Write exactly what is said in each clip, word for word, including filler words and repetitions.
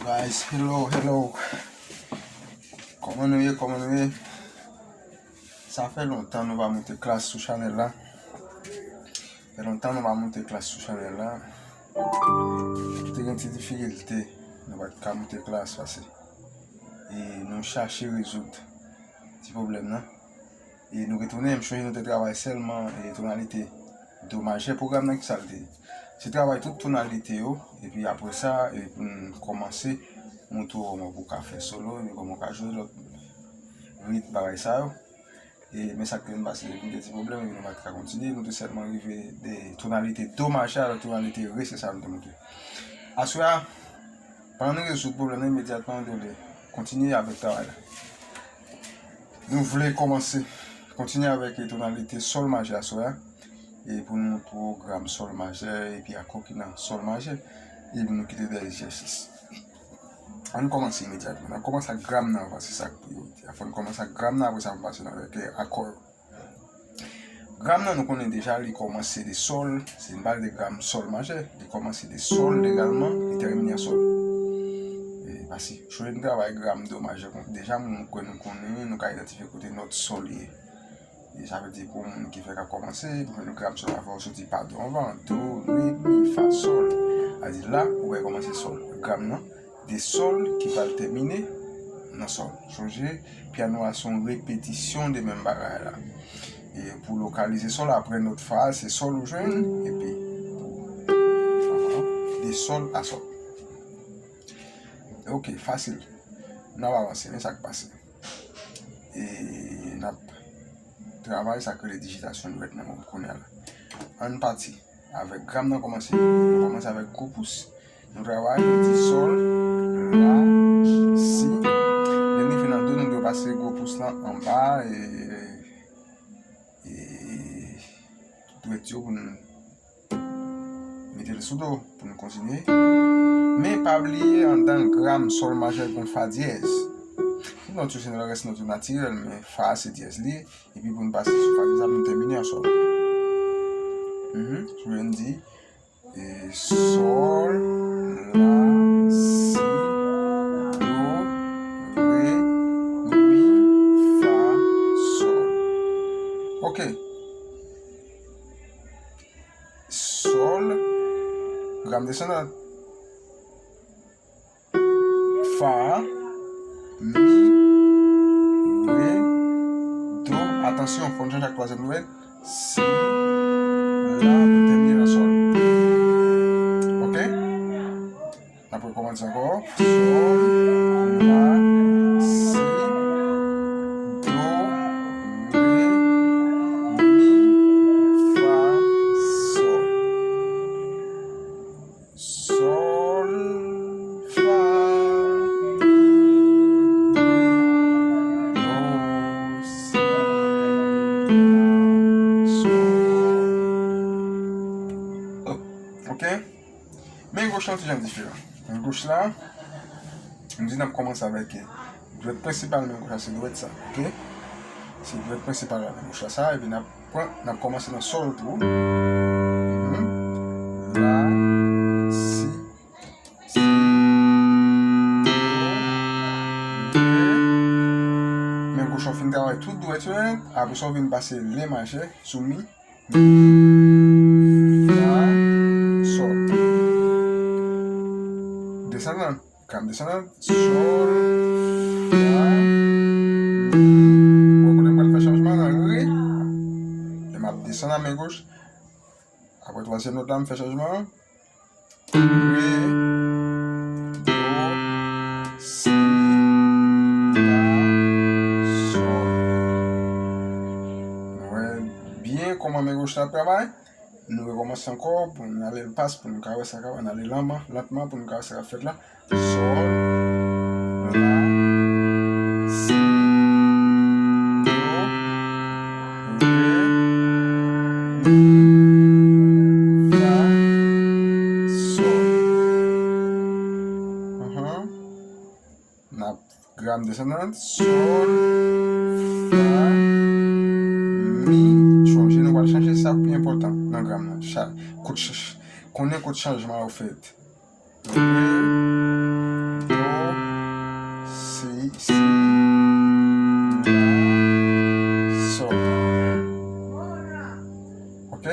Guys, hello, hello. Kòman nou ye? Kòman nou ye? Sa fè lontan nou pa moute klas sou chanèl la. Fè lontan nou pa moute klas sou chanèl la. Nou te gen ti difikilte, nou pa t ka moute klas pase. E nou chache rezoud ti pwoblèm nan. E nou retounen, m sonje nou te travay sèlman e tonalite do majè. Pwogram nan, ki sa l te ye? Se travay tout tonalite yo, epi apre sa, e pou n kòmanse montre w kòman pou w ka fè solo, epi kòman w ka jwe lòt rit bagay sa yo. E, men sa k te vin pase, epi n te ti pwoblèm, epi nou pa t ka kontinye, nou te sèlman rive de tonalite do majè avèk tonalite re, se sa nou te montre. Aswè a, pandan nou rezoud pwoblèm nan, imedyatman, nou te vle kontinye avèk travay la. Nou vle kòmanse, kontinye avèk tonalite sòl majè aswè a, e pou n montre w gram sòl majè, epi akò ki nan sòl majè, epi nou kite de egzèsis. Ann kòmanse imedyatman. N ap kòmanse ak gram nan, paske sa k priyorite a. Fò n kòmanse ak gram nan, apre sa, pou n pase nan, avèk, e, akò yo. Gram nan, nou konnen deja, li kòmanse de sòl, se yon bal de gram sòl majè, li kòmanse de sòl egalman, li tèmine an sòl. E, paske, chonje n travay gram do majè, kon, deja, m kwè nou konnen, nou ka idantifye kote nòt sòl ye. E sa vle di pou moun ki fèk ap kòmanse, pou fè nou gram sòl la, fò w soti pa do anvan, do, re, mi, fa, sòl. Sa vle di la, ou wè kòmanse sòl. Gram nan, de sòl ki pral tèmine nan sòl. Sonje, pyano a se yon repetisyon de menm bagay la. E pou lokalize sòl, apre nòt fa, se sòl ou jwenn, epi de sòl a sòl. Ok, fasil. N ap avanse, men sa k pase. E n ap travay sa k rele dijitasyon dwèt nan men w kounye a la. Ann pati avèk gram nan kòmanse. Nou kòmanse avèk gwo pous. Nou travay, nou di sòl, la, si. Lè n rive nan do, nou dwe pase gwo pous lan anba e, e dwèt yo pou n mete l sou do pou n kontinye. Men pa bliye, anndan gram sòl majè gen fa dyèz. Tout nòt yo se nan rès nòt yo natirèl, men fa a se dyèz li ye. Epi pou n pase sou fa dyèz la, pou n tèmine an sòl. Mhm. Sou yo n di, e, sòl, la, si, do, re, mi, fa, sòl. Ok. Sòl, gram desandan. Fa, mi, re, do. Atansyon, fò n chanje ak twazyèm dwèt. Si, la, pou tèmine nan sòl. Ok? N ap rekòmanse ankò. Sòl, la, si, do, re, mi, fa, sòl. Sòl, fa, mi, re, do, si, la, sòl. Ok? Men goch lan ti jan diferan. Men goch la, m di n ap kòmanse avèk, e, dwèt prensipal men goch la, se dwèt sa, ok? Se dwèt prensipal la men goch la sa, epi n ap pran, n ap kòmanse nan sòl tou. Mhm. La, si, si, do, re. Men goch la, w fin travay tout dwèt yo nèt, apre sa w vin pase le majè sou mi. Fa, sòl. Desandan, gram desandan, sòl, la, mi. Ou wè kote m pral fè chanjman nan re. Lè m ap desann a men goch. Apre twazyèm nòt la, m fè chanjman an. Re, do, si, la, sòl. Nou wè byen kòman men goch la ap travay. Nou rekòmanse ankò pou n ale l pas, pou n ka wè sa k ap, n ale lanman, lantman pou n ka wè sa k ap fèt la. Sòl, la, si, do, re, mi, fa, sòl. Anhan. N ap gram desandan, sòl, fa, mi. Sonje, nou pral chanje sa k pi enpòtan nan gram nan. Cha-, kote ch-, konnen kote chanjman yo fèt. Re, do, si, la, sol. Ok?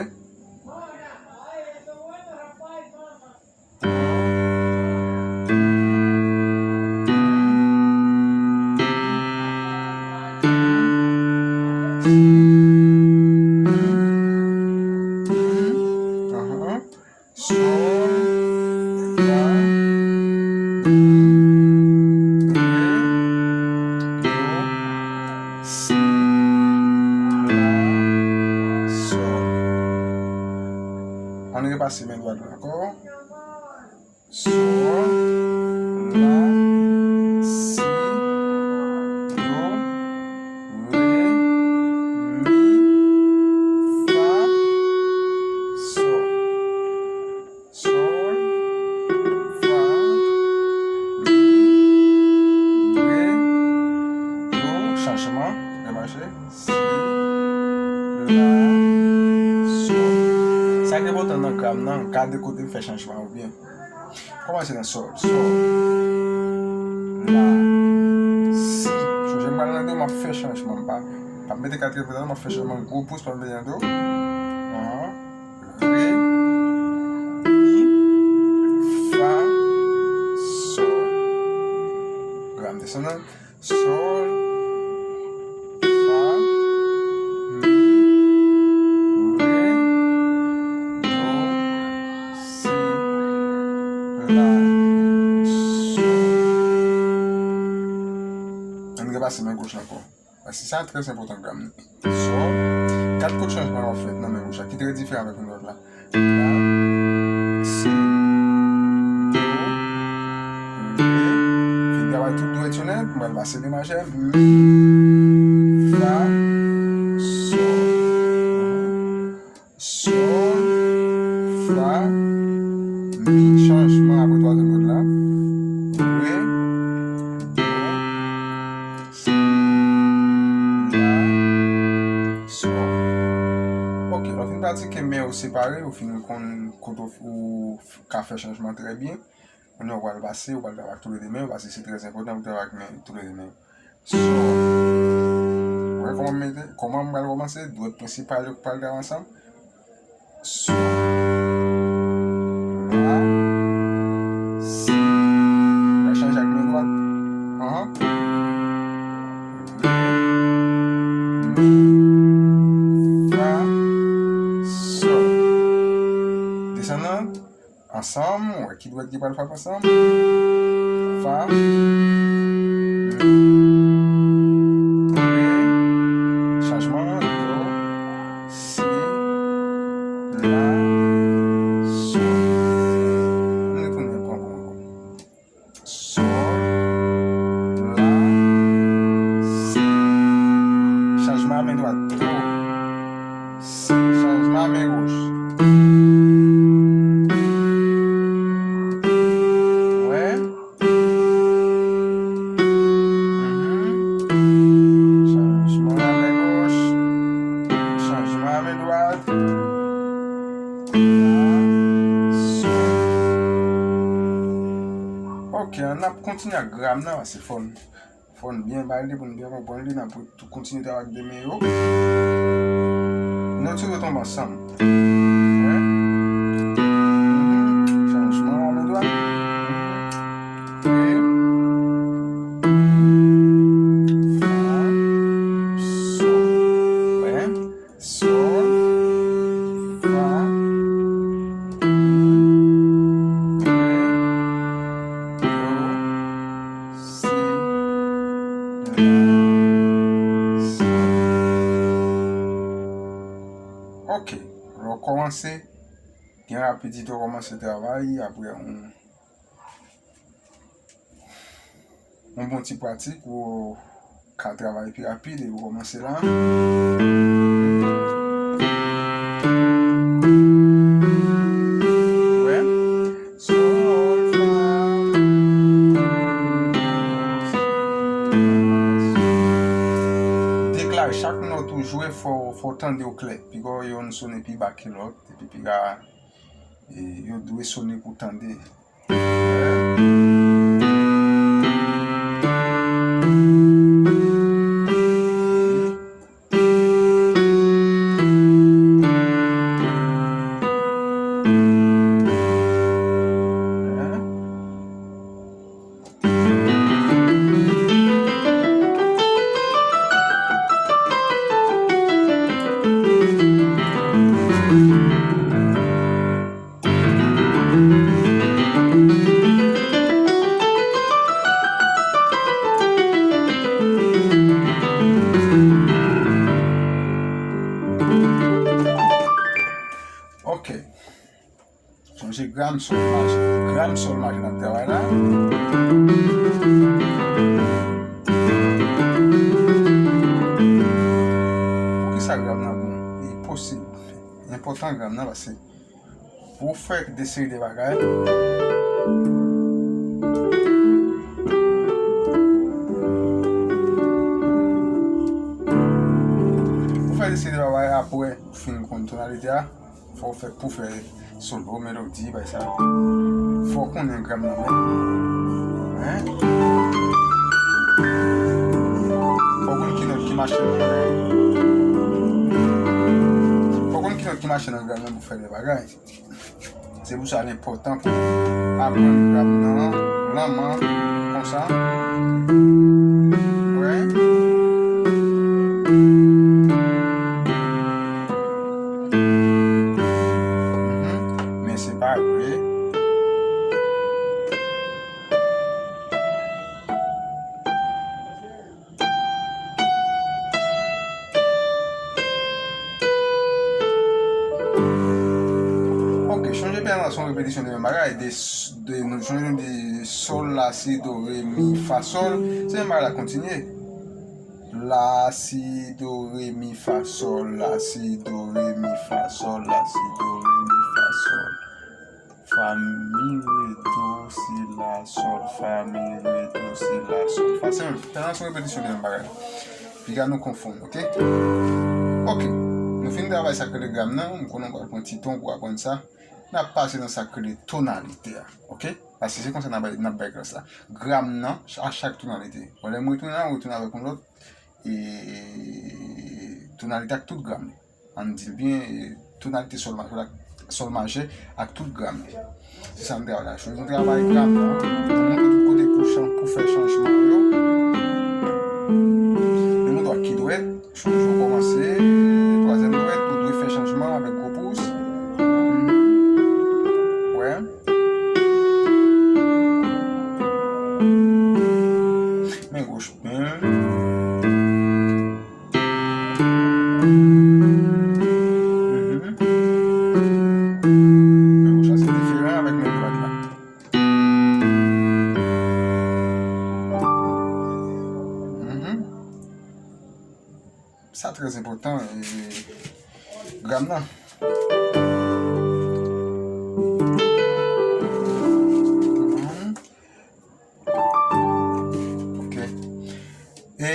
Sol, fa, mi, re, do, si, la, sol. Ann repase men dwat la ankò. Sol, la, si, do, re, mi, fa, sol. Sol, fa, mi, re, do, chanjman, byen mache, si, la, sol. Sa ki enpòtan nan gram nan, gade kote m fè chanjman yo byen. Kòmanse nan sol, sol, la, si. Sonje m pral nan do, m ap fè chanjman, m pa, pa mete kat repete, m ap fè chanjman gwo pous, pa mete nan do. Ahan. Re, mi, fa, sol. Gram desandan. Sol, fa, mi, re, do, si, la, sol. Ann repase men goch la ankò. Paske sa trè enpòtan gram nan. Sol. Gad kot chanjman w ap fè nan men goch la, ki trè diferan avèk men dwat la. La, si, do, re. Fin travay tout dwèt yo nèt, m pral pase de majè. Mi, fa, sol. Sol, fa, mi, chanjman apre twazyèm nòt la. Re, do, si, la, sol. Ok, lè w fin pratike men yo separe, ou fin konn kote w ka fè chanjman trè byen. Kounye a w pral pase, w pral travay ak toulede men yo, paske se trè enpòtan pou travay ak men, toulede men yo. Sol. Ou wè kòman m mete, kòman m pral kòmanse, dwèt prensipal yo k pral travay ansanm. Sol. La. Si. Pral chanje ak men dwat. Ahan. Re. Mi. Fa. Sol. Desandan. Ansanm, wè ki dwèt ki pral frape ansanm. Fa. Mi. Re. Chanjman. Do. Si. La. Sol. Ann retounen pran pou ankò. Sol, la, si. Chanjman a men dwat. Do, si. Chanjman a men goch. Wè. Mhm. Chanjman a men goch. Chanjman a men dwat. La, sol. Ok, ann ap kontinye ak gram nan, paske fò n, fò n byen bay li pou n byen konprann li, n ap tou kontinye travay ak de men yo. Nou toujou tonbe ansanm. Wè. Mhm. Chanjman a men dwat. Re. Fa. Sol. Wè. Sol, fa, mi, re, do, si, la, sol. Ok, lè w kòmanse, gen rapidite w kòmanse travay, apre yon Yon bon ti pratik, ou ka travay pi rapid epi w kòmanse la. Wè. Sol, fa, mi, do, si, la, sol. Deklare chak nòt ou jwe, fò, fò w tande yo klè. Piga yonn sone pi ba ke lòt, epi piga, e, yo dwe sone pou w tande. Wè. Sol maje, gram sol maje n ap travay la. Poukisa gram nan bon? Li posib. Li enpòtan gram nan paske pou w fè de seri de bagay. Pou w fè de seri de bagay apre ou fin konn tonalite a. Fò w fè pou fè solo, melodi, bay sa. Fò w konnen gram nan menm. Hein? Fò w konn ki nòt ki mache nan gram nan. Fò w konn ki nòt ki mache nan gram nan pou fè de bagay. Se pou sa l enpòtan pou aprann gram nan lanman konsa. Wè. Mhm. Men se pa vre. Ok, chanje piyano a se yon repetisyon de menm bagay. De, de, nou chanje nou di sol, la, si, do, re, mi, fa, sol. Se menm bagay la kontinye. La, si, do, re, mi, fa, sol, la, si, do, re, mi, fa, sol, la, si, do, re, mi, fa, sol. Fa, mi, re, do, si, la, sol, fa, mi, re, do, si, la, sol, fa. Se menm, se yon repetisyon de menm bagay. Piga nou konfonn, ok? Ok. Nou fin travay sa k rele gram nan, m konnen w pral pran ti tan pou w aprann sa. N ap pase nan sa k rele tonalite a, ok? Paske se konsa n ap bay, n ap bay klas la. Gram nan, a chak tonalite. Bon, lè m retounen la, m retounen avèk yon lòt e, tonalite ak tout gram li. Ann di l byen, e, tonalite sòl majè ak, sòl majè ak tout gram li. Se sa m te al la. Jodi nou travay gram nan. Nou monte tout kote pou chan, pou fè chanjman yo. Nou monte ak ki dwèt. Chonje w kòmanse. Twazyèm dwèt, ou dwe fè chanjman avèk gwo pous. Mhm. Wè. Men goch. Mhm. Men goch la se diferan avèk men dwat la. Mhm. Sa trè enpòtan, e, gram nan. Mhm. Ok. E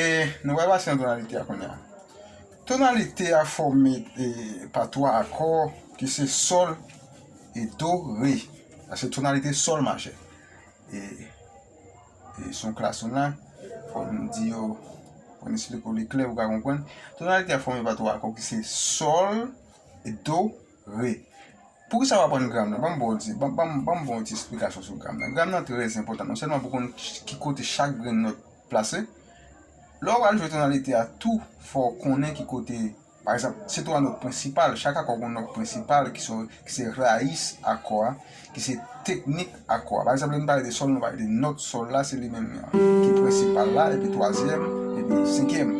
nou pral pase nan tonalite a kounye a. Tonalite a fòme, e, pa twa akò ki se sòl e do, re. Sa se tonalite sòl majè. E, e se yon klas nou la. Fò nou di yo, fò nou esplike w li klè pou w ka konprann. Tonalite a fòme pa twa akò ki se sòl, do, re. Poukisa w aprann gram nan? Ban m ba w ti, ban, ban, ban m ba w ti esplikasyon sou gram nan. Gram nan trè enpòtan, non sèlman pou w konn ki kote chak grenn nòt plase. Lè w pral jwe tonalite a tou, fò w konnen ki kote, pa egzanp, se twa nòt prensipal, chak akò gen yon nòt prensipal ki se, ki se rayis akò a, ki se teknik akò a. Pa egzanp, lè nou pale de sòl, nou pale de nòt sòl la, se li menm ki prensipal la, epi twazyèm, epi senkyèm.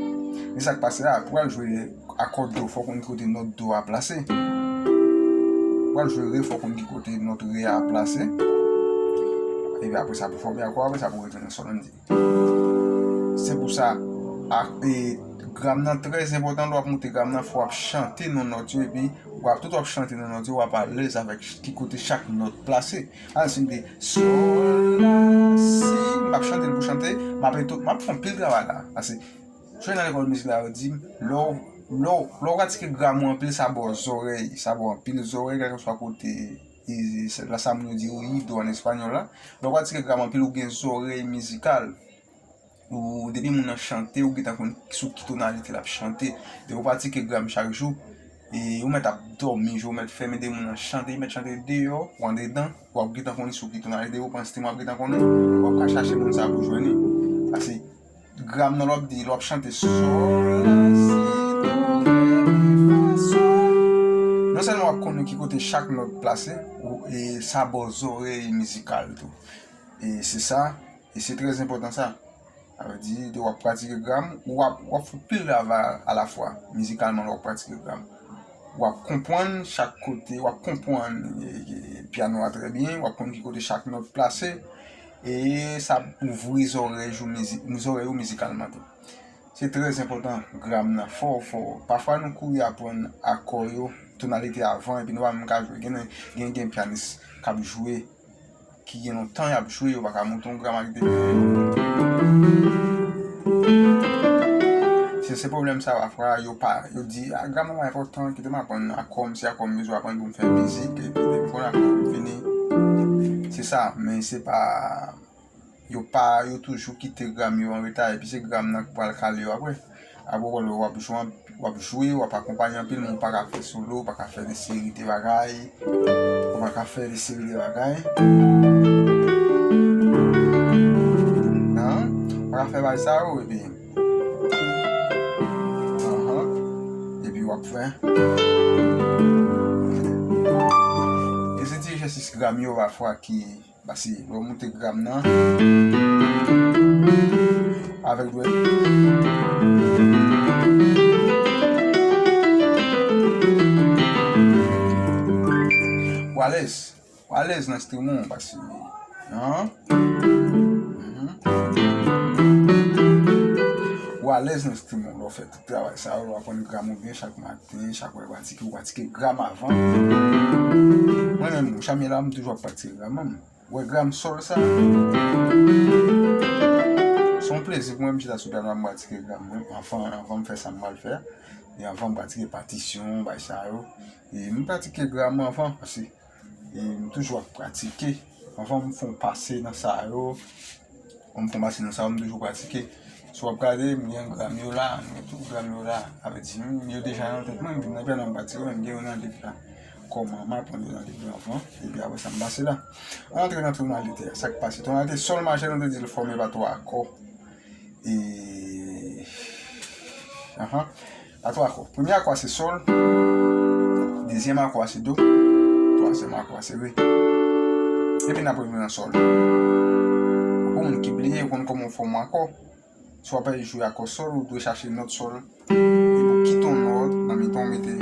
Men sa k pase la, pou w al jwe akò do, fò w konn ki kote nòt do a plase. Pou w al jwe re, fò w konn ki kote nòt re a plase. Epi apre sa, pou fòme akò, apre sa, pou w retounen sòl, ann di. Se pou sa, a, e, gram nan trè enpòtan, lè w ap moute gram nan, fò w ap chante non nòt yo, epi w ap, tout w ap chante non nòt yo, w ap alèz avèk ch-, ki kote chak nòt plase. Al si m te sòl, la, si, m p ap chante l pou chante, m ap eto-, m ap fè anpil travay la. Paske, sou nan lekòl mizik la, yo di m, lè w, lè w, lè w pratike gram ou anpil, sa ba w zòrèy, sa ba w anpil zòrèy, kèlkeswa kote, e, e, se la sa moun yo di oído an espanyòl la. Lè w pratike gram anpil, ou gen zòrèy mizikal. Ou, depi moun nan chante, ou gentan konn sou ki tonalite l ap chante. Depi w pratike gram chak jou, e ou mèt ap dòmi, je w mèt fèmen, depi moun nan chante, li mèt chante deyò ou andedan, w ap gentan konn sou ki tonalite, depi w pran enstriman, w ap gentan konnen, w ap ka chache moun sa pou jwenn li. Paske gram nan lè w ap di, lè w ap chante sòl, la, si, do, re, mi, fa, sòl. Non sèlman w ap konnen ki kote chak nòt plase, ou, e sa ba w zòrèy mizikal tou. E se sa, e se trè enpòtan sa. Sa vle di, lè w ap pratike gram, w ap, w ap fè pil travay alafwa, mizikalman, lè w ap pratike gram. w ap konprann chak kote, w ap konprann, e, e, pyano a trè byen, w ap konn ki kote chak nòt plase, e sa ap ouvri zòrèy ou mizi-, zòrèy ou mizikalman tou. Se trè enpòtan, gram nan fò, fò. Pafwa nou kouri aprann akò yo, tonalite avan, epi nou pa menm ka jwe. Gen, gen, gen pyanis k ap jwe ki gen lontan y ap jwe, yo pa ka monte yon gram ak de. Se, se pwoblèm sa, pafwa, yo pa, yo di, "Ah, gram nan pa enpòtan, kite m aprann akò m, se akò m bezwen aprann pou m fè mizik, epi depi konn akò m fini." Se sa, men se pa, yo pa, yo toujou kite gram yo an reta, epi se gram nan ki pral kale yo apre. Apre w wè w ap jwe, w ap jwe, w ap akonpanye anpil, men w pa ka fè solo, w pa ka fè de seri de bagay, w pa ka fè de seri de bagay. Nan, w pa ka fè bagay sa yo, epi, anhan, epi w ap fè. E se ti egzèsis gram yo pafwa ki Pase lè w moute gram nan avèk dwèt. W alèz. W alèz nan enstriman w pase. An? Mhm. W alèz nan enstriman w lè w fè tout travay sa yo, lè w aprann gram ou byen chak maten, chak lè w pratike, w pratike gram avan. Mwen menm, Chamye la, m toujou ap pratike gram mwen. Wè gram sòl sa. Se yon plezi pou mwen, m chita sou pyano a, m pratike gram mwen. Anvan, anvan m fè sa m pral fè. E anvan m pratike patisyon, bay sa yo. E m pratike gram mwen anvan, pase, e m toujou ap pratike. Anvan m fè yon pase nan sa yo, anvan m fè yon pase nan sa yo, m toujou pratike. Si w ap gade, m gen gram yo la, m gen tout gram yo la. Sa vle di, m, yo deja nan tèt mwen, m vin nan pyano, m pratike, men m gen yo nan tèt la. Kòman m aprann yo nan tèt mwen anvan, epi apre sa, m pase la. Antre nan tonalite a, sa k pase? Tonalite sòl majè, nou te di l fòme pa twa akò. E, anhan, pa twa akò. Premye akò a se sòl, dezyèm akò a se do, twazyèm akò a se re. Epi n ap retounen nan sòl. Pou moun ki bliye, ou konn kòman w fòme yon akò. Si w ap jwe akò sòl, ou dwe chache nòt sòl. Epi w kite yon nòt nan mitan, w mete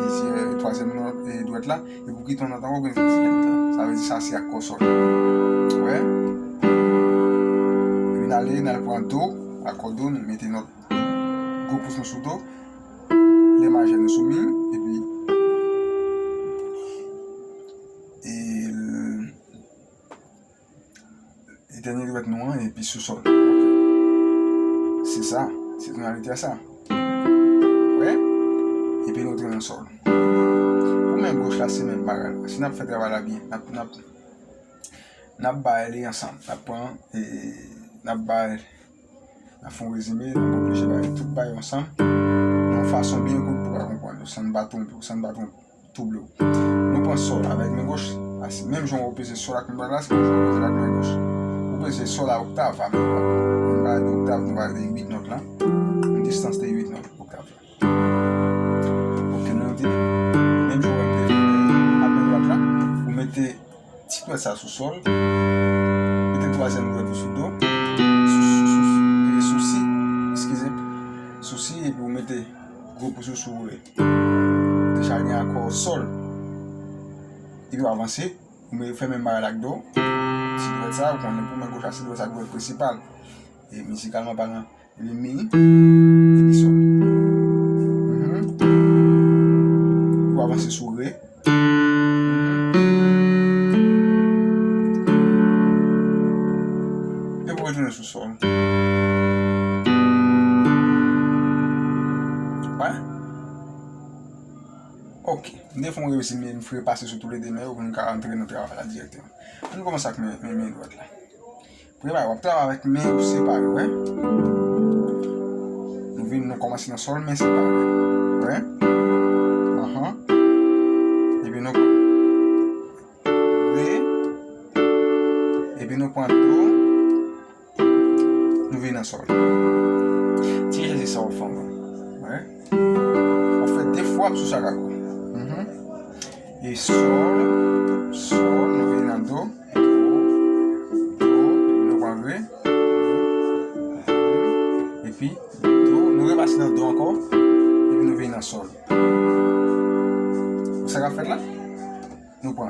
dezyèm, twazyèm nòt, e, dwèt la. Epi w kite yon nòt ankò, w gen ti nòt la. Sa vle di sa se akò sòl. Wè? Epi n ale, n al pran do, akò do, nou mete nòt gwo pous nou sou do. Lè majè nou sou mi, epi, e, E dènye dwèt nou an, epi sou sòl. Se sa, se tonalite a sa. Wè? Epi nou tounen nan sòl. Pou men goch la, se menm bagay la. Si n ap fè travay la byen, n ap, n ap, n ap bay li ansanm. N ap pran, e, n ap bay, n ap fè yon rezime, n ap oblije bay tout bagay ansanm. Yon fason byen kout pou w ka konprann yo, san n pa twonpe w, san n pa twonpe w. Twouble w. Nou pran sòl avèk men goch. Pase menm jan w peze sòl ak men dwèt la, se menm jan w peze l ak men goch. Ou peze sòl a oktav a men dwèt. Nou pale de oktav, nou pale de uit nòt la. Yon distans de uit nòt oktav la. Ok, nou di, menm jan w te fè ak men dwèt la, ou mete ti dwèt sa sou sòl. Mete twazyèm dwèt ou sou do. Sou, sou, sou, sou, sou si. Eskize. Sou si, epi ou mete gwo pous ou sou re. Deja gen akò sòl. Epi w avanse, ou me-, fè menm bagay la ak do. Ti dwèt sa, ou konnen pou men goch la, se dwèt sa, dwèt prensipal. E mizikalman palan, epi mi, epi sòl. Mhm. Ou avanse sou re. Mhm. Epi w retounen sou sòl. Wè? Ok. M te fè yon rezime, m repase sou toulede men yo pou nou ka antre nan travay la dirèkteman. Ann kòmanse ak men, men, men dwèt la. Premye bagay, w ap travay avèk men ou separe, wè. Nou vin, nou kòmanse nan sòl, men separe. Wè. Anhan. Epi nou pran re. Epi nou pran do. Nou vin nan sòl. Ti egzèsis sa w ap fè anvan. Wè. W ap fè de fwa sou chak akò. Mhm. E sòl, sòl, nou vin nan do. Do, do, epi nou pran re. Epi do, nou repase nan do ankò. Epi nou vin nan sòl.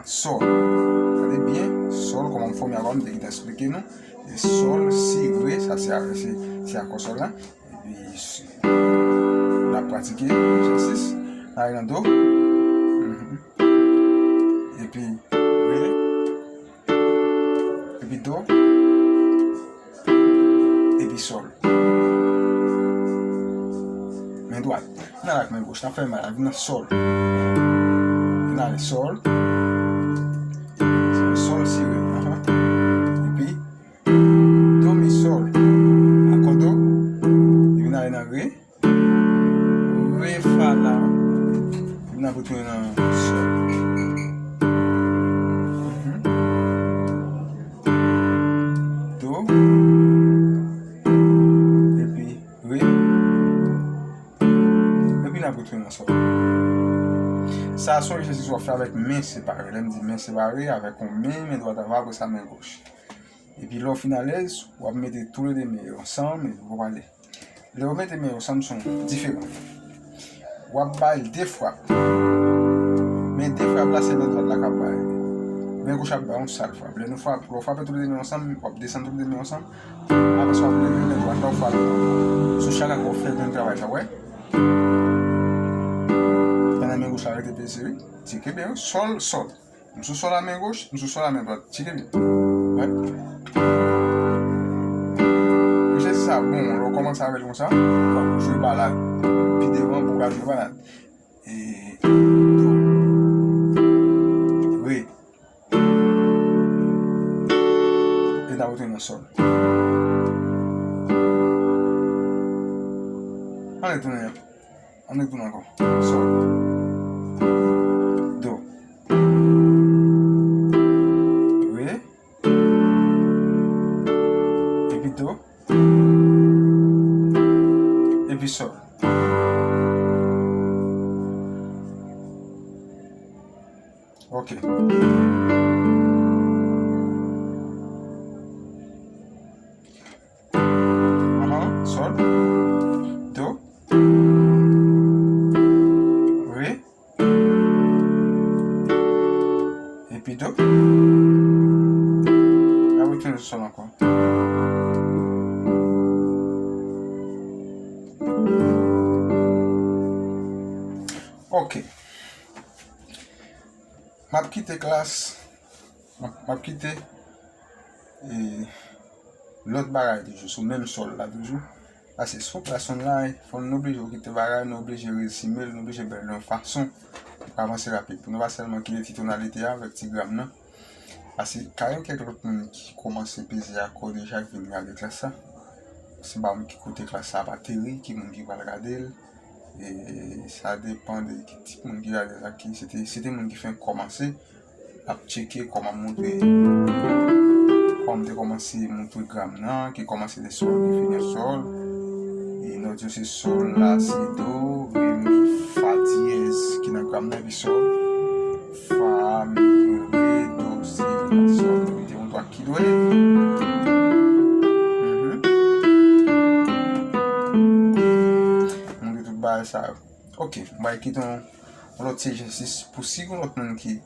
Sòl. Gade byen, sòl, kòman m fòme akò a, m te gentan eksplike nou. E sòl, si, re, sa se, se, se akò sòl la. Epi, si, n ap pratike egzèsis. N ale nan do. Mhm. Epi, re. Epi do. Epi sòl. Men dwat. N ale ak men goch. N ap fè mal. N vin nan sòl. N ale sòl. Sòl, si, re. Aha. Epi do, mi, sòl. Akò do. Epi n ale nan re. Re, fa, la. Epi n ap retounen nan sòl. Mhm. Do. Epi re. Epi n ap retounen nan sòl. Sa a se yon egzèsis w ap fè avèk men separe. Lè m di men separe, avèk yon men, men dwat anvan, apre sa men goch. Epi lè w fin alèz, w ap mete toulede men yo ansanm, epi w ap ale. Lè w mete men yo ansanm, se yon diferan. W ap bay de frap. Men de frap la, se men dwat la k ap bay. Men goch ap bay yon sèl frap. Lè nou frap, lè w frape toulede men yo ansanm, w ap desann toulede men yo ansanm. Apre sa, w ap leve men dwat la, w frape sou chak akò, w fè menm travay sa, w wè? Pandan men goch la rete peze, wi. Tcheke byen, wi. Sòl, sòl. M sou sòl a men goch, m sou sòl a men dwat. Tcheke byen. Wè. Egzèsis sa bon, lè w kòmanse avè l konsa, w ap jwe balad pi devan pou w ka jwe balad. E do. Re. E n ap retounen nan sòl. Ann retounen. Ann retounen ankò. Sòl. Do. Re. Epi do. Epi sòl. Ok. Ahan, sòl. Do. Re. Epi do. N ap retounen sou sòl ankò. Ok. M ap kite klas. M ap, m ap kite, e, lòt bagay toujou, sou menm sòl la toujou. Paske si yon klas online, fò nou oblije kite bagay, nou oblije rezime l, nou oblije bay l yon fason pou avanse rapid. Pou nou pa sèlman kite ti tonalite a avèk ti gram nan. Paske ka gen kèk lòt moun ki kòmanse peze akò deja ki vin gade klas sa. Se pa moun ki koute klas sa ap ateri, ki moun ki pral gade l. E sa depann de ki tip moun ki gade l la, ki se te, se te moun ki fenk kòmanse, ap tcheke kòman m montre, kòman m te kòmanse montre gram nan, ki kòmanse de sòl, ki fini an sòl. E nòt yo se sòl, la, si, do, re, mi, fa dyèz ki nan gram nan, epi sòl, fa, mi, re, do, si, la, sòl. Epi te yon dwa ki dwe. Mhm. Montre tout bagay sa yo. Ok, m pral kite yon, yon lòt ti egzèsis pou si gen lòt moun ki,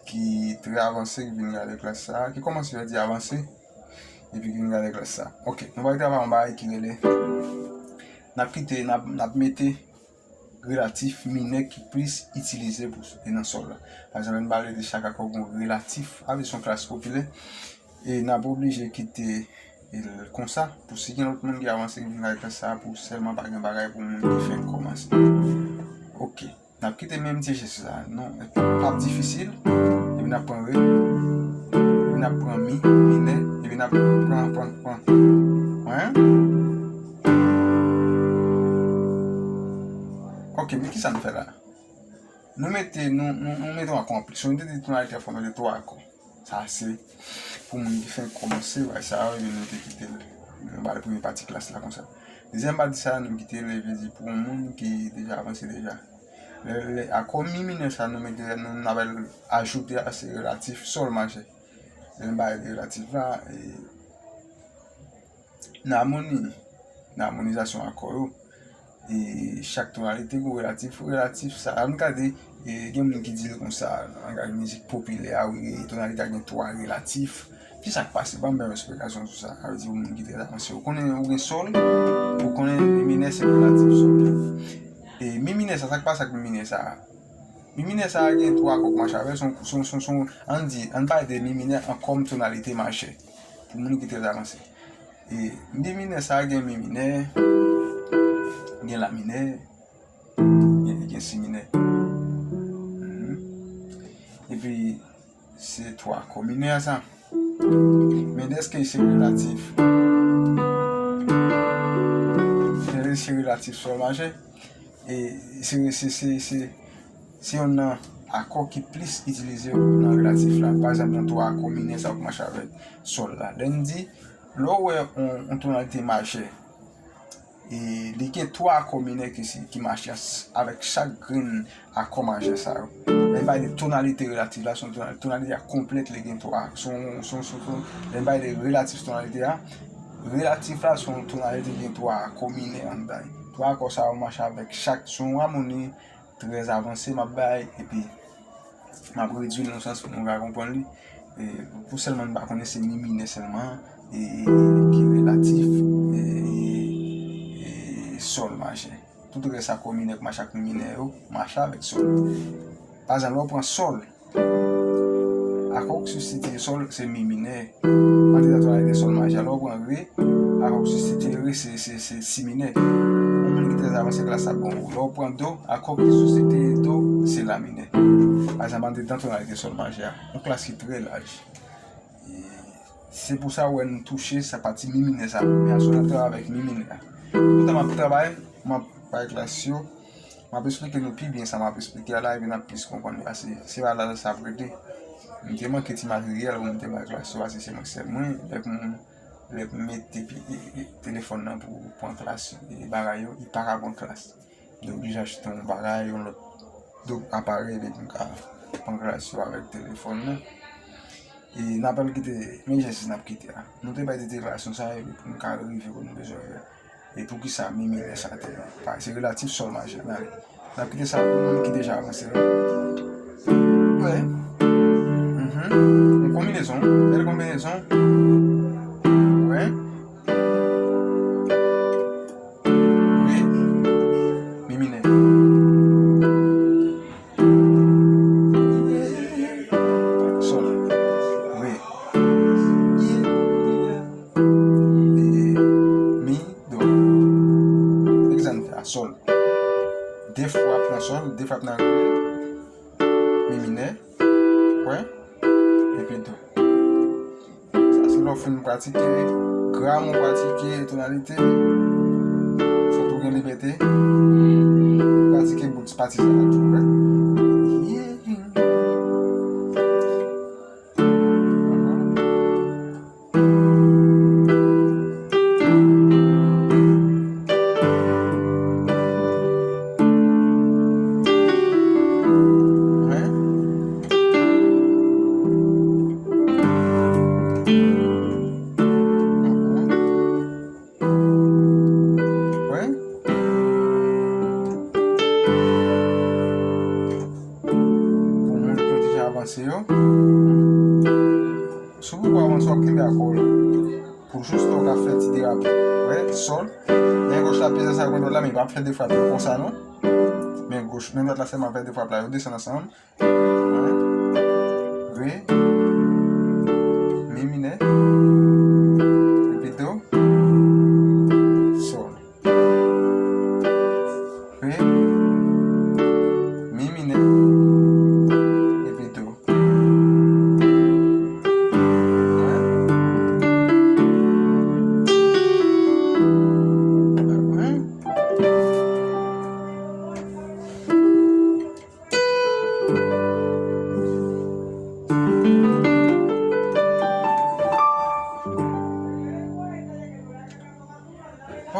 ki trè avanse, ki vin gade klas sa, ki kòmanse, yo di avanse, epi ki vin gade klas sa. Ok, nou pral travay yon bagay ki rele, n ap kite, n ap, n ap mete relatif minè ki plis itilize pou, e nan sòl la. Pa egzanp, lè n pale de chak akò gen relatif, a vle di se yon klas popilè, e n ap oblije kite l konsa, pou si gen lòt moun ki avanse, ki vin gade klas sa, pou sèlman pa gen bagay pou moun ki fenk kòmanse. Ok. N ap kite menm ti egzèsis la. Non, p ap difisil. Epi n ap pran re. Epi n ap pran mi, minè. Epi n ap pran, pran, pran. Wen? Ok, men kisa n fè la? Nou mete, nou, nou, nou mete yon akò anplis. Nou te di tonalite a fòme de twa akò. Sa se pou moun ki fenk kòmanse, bagay sa yo, epi nou te kite l. Nou ba l premye pati klas la konsa. Dezyèm pati sa, nou kite l, vle di pou yon moun ki deja avanse deja. Lè, lè akò mi minè sa, nou mete, nou, n ap ajoute a, se relatif sòl majè. Lè nou ba l relatif la, e, nan amoni, nan amonizasyon akò yo, E chak tonalite gen yon relatif. Relatif sa, ann gade, e gen moun ki di l konsa, nan langaj mizik popilè a, wi, tonalite a gen twa relatif. Kisa k pase? Ban m yon esplikasyon sou sa. Sa vle di, yon moun ki trè avanse. Ou konnen, ou gen sòl, ou konnen mi minè se relatif sòl. E mi minè sa, sa k pase ak mi minè sa? Mi minè sa gen twa akò k mache avè l, se yon, se yon, se yon, se yon, ann di, ann pale de mi minè an kòm tonalite majè. Pou moun ki trè avanse. E mi minè sa gen mi minè, gen la minè, gen, gen si minè. Mhm. Epi, se twa akò minè sa. Men dèske se relatif. Se relatif sòl majè. E se, se, se, se, se youn nan akò ki plis itilize nan relatif la. Pa egzanp, nan twa akò minè sa w ap mache avèk sòl la. Lè n di, lè w wè yon, yon tonalite majè, e li gen twa akò minè ki, si- ki mache ans- avèk chak grenn akò majè sa yo. Lè n pale de tonalite relatif la, se yon tonal- tonalite a konplèt, li gen twa. Se yon, se yon, se yon, se yon, lè n pale de relatif tonalite a, relatif la, se yon tonalite ki gen twa akò minè anndan. Twa akò sa yo mache avèk chak, se yon amoni trè avanse m ap bay, epi m ap redui l nan sans pou nou ka konprann li. E, pou sèlman nou pa konnen se mi minè sèlman, e, ki relatif, e, e, sòl majè. Tout rès akò minè k mache ak mi minè yo, mache avèk sòl. Pa egzanp, lè w pran sòl, akò k sibstitiye sòl, se mi minè. Antre nan tonalite sòl majè. Lè w pran re, akò k sibstitiye re, se, se, se si minè. Yon moun ki trè avanse klas ap bon. Lè w pran do, akò ki sibstitiye do, se la minè. Pa egzanp, antre nan tonalite sòl majè a. Yon klas ki trè laj. E se pou sa w wè n touche sa pati mi minè sa. Men aswè n ap travay avèk mi minè a. Toutan m ap travay, m ap bay klas yo. M ap esplike nou pi byen sa m ap esplike a la, epi n ap plis konprann li. Paske se pa la sa ap rete. M te manke ti materyèl pou m te bay klas yo, paske se mwen k sèl mwen. Lè m, lè m mete pi, e, e, telefòn nan pou pran klas, e, bagay yo, li pa ka pran klas. M te oblije achte yon bagay, yon lòt, dòt aparèy, epi m ka pran klas yo avèk telefòn nan. E n ap al kite, men jès n ap kite a. Nou te bay de deklarasyon sa yo, epi pou n ka rive kote nou bezwen rive. E poukisa mi minè sa te la? Paske se relatif sòl majè. N ale. N ap kite sa pou moun ki deja avanse la. Wè. Mhm. Yon konbinezon. Bèl konbinezon. Wè. Re. Mi minè. Sòl. Re. E, mi, do. Egzanp, fè a sòl. De fwa pran sòl, de fwa pran re, mi minè, wè, epi do. Sa se lè w fin pratike gram, ou pratike tonalite, fòk ou gen libète pratike bout pati sa a tou, wè. Wè? Pou moun ki deja avanse yo, si w poko avanse, w ap kenbe akò w la. Pou jis lè w ka fè ti derape. Wè, sòl. Men goch la peze sa konn dwat la, men li pa ap fè de frap yo konsa non. Men goch, men dwat la sèlman ap fè de frap la, yo desann ansanm. Re, mi minè, epi do, sòl. Re, mi minè, epi do.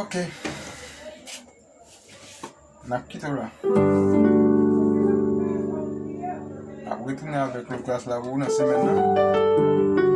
Ok. N ap kite w la. N ap retounen avèk lòt klas la pou ou nan semèn nan.